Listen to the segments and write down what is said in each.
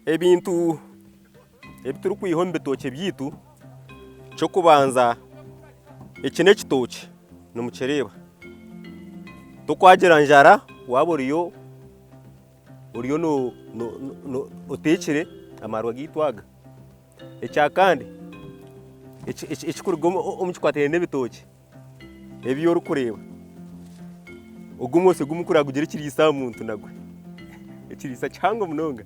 Ebintu ebi turikwiha omu bitookye byaitu, eky'okubanza eki n'ekitookye nimukireeba, tokwagira njara waaba oriyo oriyo oteekire amaarwa gaitu aga. Ekyakandi ekirikuruga omu kikwatiraine n'ebitookye ebi orikureeba, ogu omwosi ogu mukuru agugira ekiriisa aha muntu nagwe, ekiriisa kihango munonga.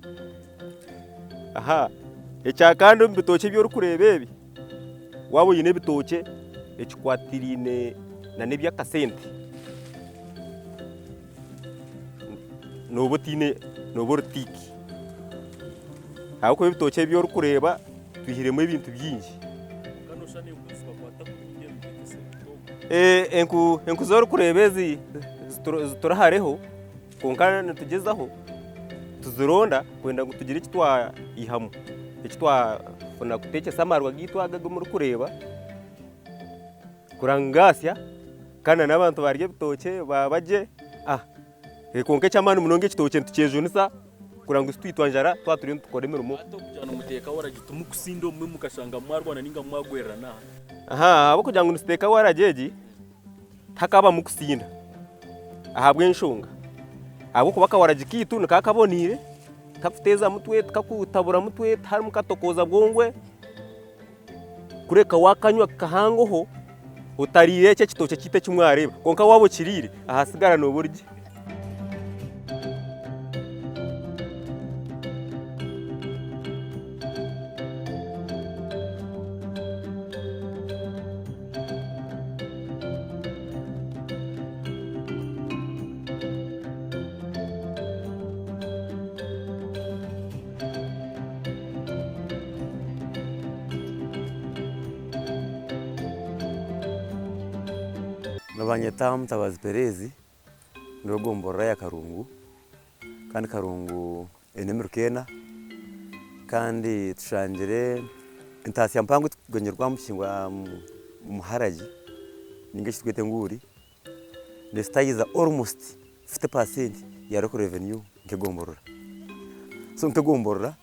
Ekyakandi omu bitookye ebi orikureeba ebi, waaba oine ebitookye ekikwatiraine n'eby'akasente, nooba otaine nooba ori tiiki ahabw'okuba ebitookye ebi orikureeba twihiremu ebintu bingi. Enku enku ezi orikureeba ezi zituri hareho kwonka nitugyezaho tuzironda kwenda ngu tugire eki twaihamu eki twafuna kuteekyesa amaarwa gaitu aga agu murikureeba. Kurangaasya kandi n'abantu barya ebitookye baaba gye kwonka eky'amaani munonga ekitookye nitukyejunisa kureba ngu titwitwa njara twaba turiyo nitukora emirimo. Hati okugira ngu muteeka waragi timukusinda obumwe mukashanga mwarwana ninga mwagwererana aha? Ahabw'okugira ngu nituteeka waragi egi tihakabamu kusinda ahabw'enshonga ahabw'okuba akawaragi kaitu nikaba kaboneire tikakuteeza mutwe, tikakutabura mutwe, tiharimu katokooza bwongwe. Kureka waakanywa kahangoho otariire eki ekitookye kyaitu eki mwareeba. Kwonka waaba okiriire, ahasigara nooba ori gye. Nibanyeta Mutabazi Perezi ndi ow'egomborora ya Karungu kandi Karungu eine emiruka ena kandi tushangire entaasya mpango erikuganyirwa omu muharagi ninga eki turikweta enguuri nesitayiza almost 50% ya local revenue nk'egomborora. So nk'egomborora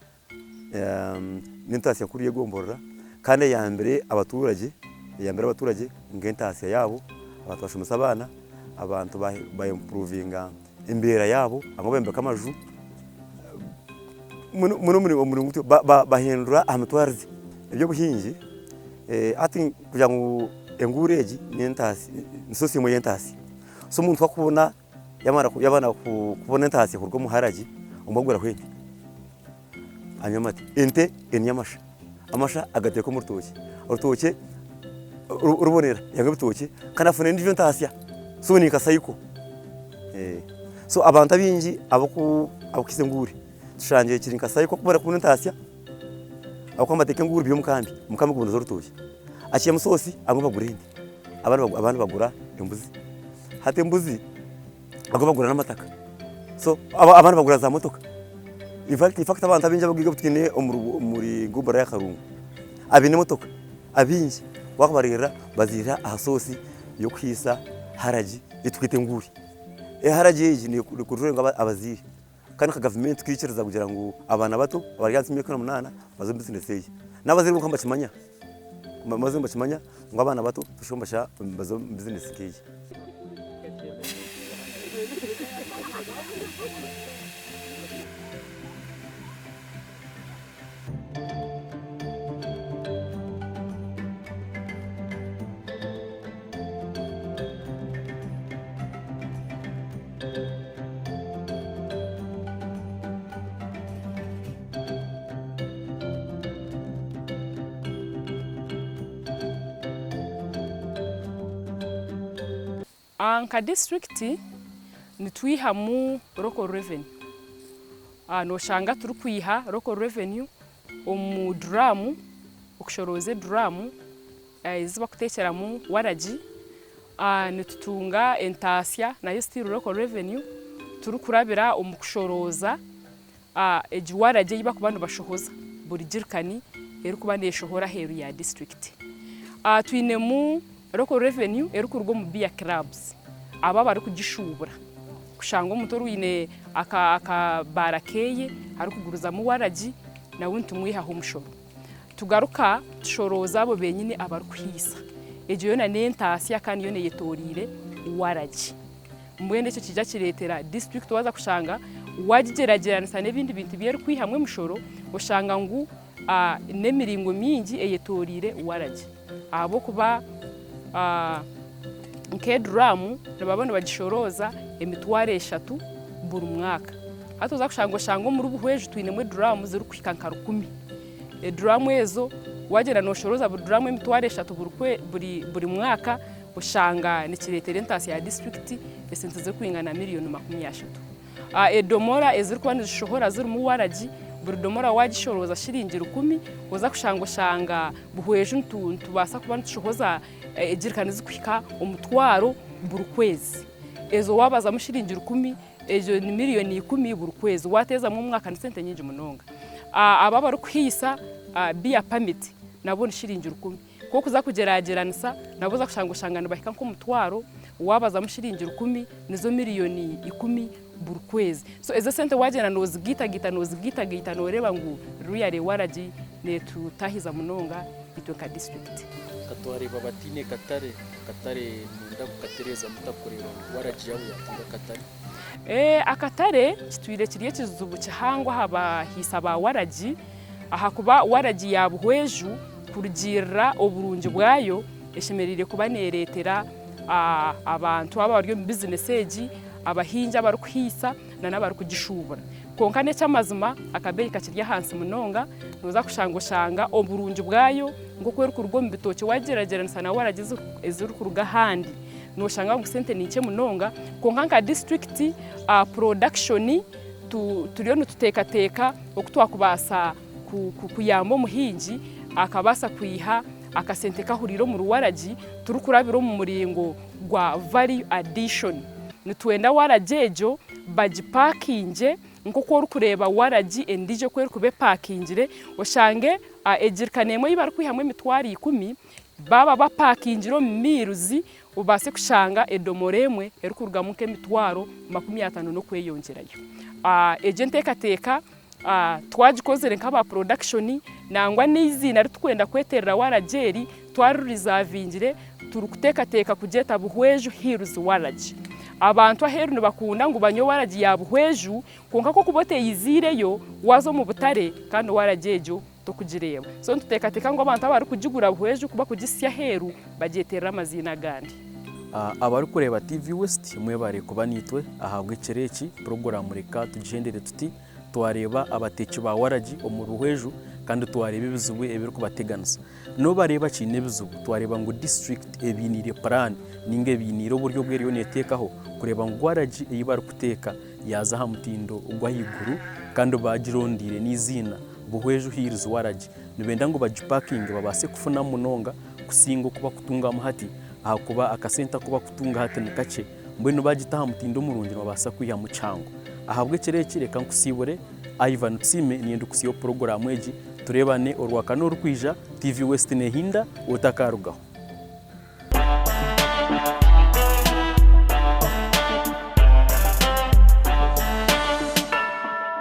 n'entaasya nkuru y'egomborora kandi eyambire abaturage, eyambire abaturage nk'entaasya yaabo, abantu bashomesa abaana, abantu ba improvinga embeera yaabo, abamwe bombeka amaju, mbwenu bahindura aha mitwarize. Eby'obuhingi hati kugira ngu enguuro egi n'entaasya ni source emwe y'entaasya. So omuntu ku arikubona yamara kubona entaasya kuruga omu haragi, obumwe aguraho ente anywa amate. Ente enywa amasha, amasha agateeka omu rutookye, orutookye rubonera yanywa ebitookye kandi afuna endiijo entaasya. So ni nka cycle. So abantu abaingi abarikuhisa enguuri tushangire kiri nka cycle ku barikubona entaasya, ahabw'okuba nibateeka enguuri biri omu kambi, omu kambi guboneza orutookye. Akiihamu soosi abamwe bagura ente, abandi bagura embuzi. Hati embuzi abamwe bagura n'amataka, so abandi bagura za motoka. In fact abantu abaingi abagaiga abu twine omuri Gombolola ya Karungu abaine emotoka abaingi wakubareerera baziiha aha soosi y'okuhiisa haragi ei turikweta enguuri. Eharagi egi neekontrolinga abazaire. Kandi nka gavumenti twikiriza kugira ngu abaana bato abari ahansi y'emyaka 18 baze omu bizinesi egi. N'abazaire bonka nibakimanya, abazaire nibakimanya ngu abaana bato tushombasha baze omu bizinesi nk'egi. Nka disiturikiti nitwihamu local revenue, noshanga turikwiha local revenue omu duraamu, okushorooza eduraamu ezi barikuteekyeramu waragi, nitutunga entaasya nayo still local revenue turikurabira omu kushorooza egi waragi ei barikuba nibashohoza buri girikani erikuba neeshohora aheeru ya disiturikiti. Twinemu local revenue erikuruga omu beer clubs abo abarikugishuubura kushanga omuntu oine akabaara keeye arikugurizamu waragi. Nawe nitumwihaho omushoro. Tugaruka tushorooza abo benyini abarikuhiisa. Egyo yoona n'entaasya kandi yoona eyetoreire waragi. Mbwenu ekyo kiija kireetera disiturikiti waaza kushanga waagigyeragyeranisa n'ebindi bintu ebi erikwihamu emishoro oshanga ngu n'emiringo mingi eyetoreire waragi. Ahabw'okuba nk'eduraamu nibaba nibagishorooza emitwaro eshatu buri mwaka. Hati oza kushanga oshanga omuri Buhweju twinemu eduraamu zirikuhika nka rukumi. Eduraamu ezo waagyenda nooshorooza buri duraamu emitwaro eshatu buri mwaka oshanga nikireetera entaasya ya disiturikiti esente zirikwingana miriyoni 30. Edomora ezirikuba nizishohora zirimu waragi, buri domora waagishorooza shiringi rukumi, oza kushanga oshanga Buhweju nitubaasa kuba nitushohoza egirikani zirikuhika omutwaro buri kwezi. Ezo waabazamu shiringi rukumi, ezo ni miriyoni ikumi buri kwezi. Waateezamu omwaka ni sente nyingi munonga. Abo abarikuhaisa biya pamiti nabo ni shiringi rukumi. Ku orikuza kugyeragyeranisa nabo oza kushanga oshanga nibahika nk'omutwaro, waabazamu shiringi rukumi nizo miriyoni ikumi buri kwezi. So ezo esente waagyenda noozigaitagaita noozigaitagaita nooreeba ngu really waragi neetutahiza munonga itwe nka disiturikiti. Ka twareeba bataine katare, akatare mwenda kukatereeza muta kureeba ngu waragi yaabo yaatunga akatare? Akatare kitwire kiri ekizibu kihango aha bahaisa ba waragi ahakuba waragi ya Buhweju kurugiirira oburungi bwayo eshemereire kuba neereetera abantu abari omu bizinesi egi, abahingi abarikuhaisa n'abarikugishuubura. Kwonka n'eky'amazima akabeeyi kakiri ahansi munonga, nooza kushanga oshanga oburungi bwayo nk'oku erikuruga omu bitookye waagigyeragyeranisa na waragi ezirikuruga ahandi nooshanga ngu sente ni nkye munonga. Kwonka nka disiturikiti porodakishoni turiyo nituteekateeka oku twakubaasa kuyamba omuhingi akabaasa kwiha akasente kahuriire omuri waragi turikurabira omu muringo gwa value addition. Nitwenda waragi egyo bagipakingye nk'oku orikureeba waragi endiijo oku erikuba epakingire, oshange egirikani emwe ei barikwihamu emitwaro ikumi, baaba bapakingire omu miiruzi obaase kushanga edomora emwe erikurugamu nk'emitwaro 50 n'okweyongyerayo. Egyo enteekateeka twagikozire nk'aba porodakishoni nangwa n'eiziina riturikwenda kweterera waragi eri twaririzaavingire turikuteekateeka kugyeta Buhweju Hills Waragi. Abantu aheeru nibakunda ngu banywe waragi ya Buhweju kwonka ku orikuba oteyiziireyo waaza omu butare kandi waragi egyo tokugireeba. So nituteekateeka ngu abantu abarikugigura Buhweju kuba kugisya aheeru bagyeterere amaziina agandi. Abarikureeba TV West mwebare kuba naitwe ahabw'ekiro eki, puroguraamu reka tugihendere tuti. Twareeba abateeki ba waragi omu Ruhweju kandi twareeba ebizibu ebirikubateganisa. Nobareeba kiine ebizibu, twareeba ngu disiturikiti ebainiire puraani ninga ebainiire oburyo obu eriyo neteekaho kureeba ngu waragi ei barikuteeka yaaza aha mutindo gw'ahaiguru kandi baagirondeire n'eiziina Buhweju Hills Waragi. Nibenda ngu bagipakinge babaase kufunamu munonga kusinga oku bakutungamu hati ahakuba akasente aku bakutunga hati ni kakye. Mbwenu baagita aha mutindo murungi nibabaasa kwihamu kihango. Ahabw'ekiro eki reka nkusiibure, Ivan Tusiime niinyenda ndikusiiba puroguraamu egi. Tureebane Orwakana orukwija, TV West neehinda, otakaarugaho.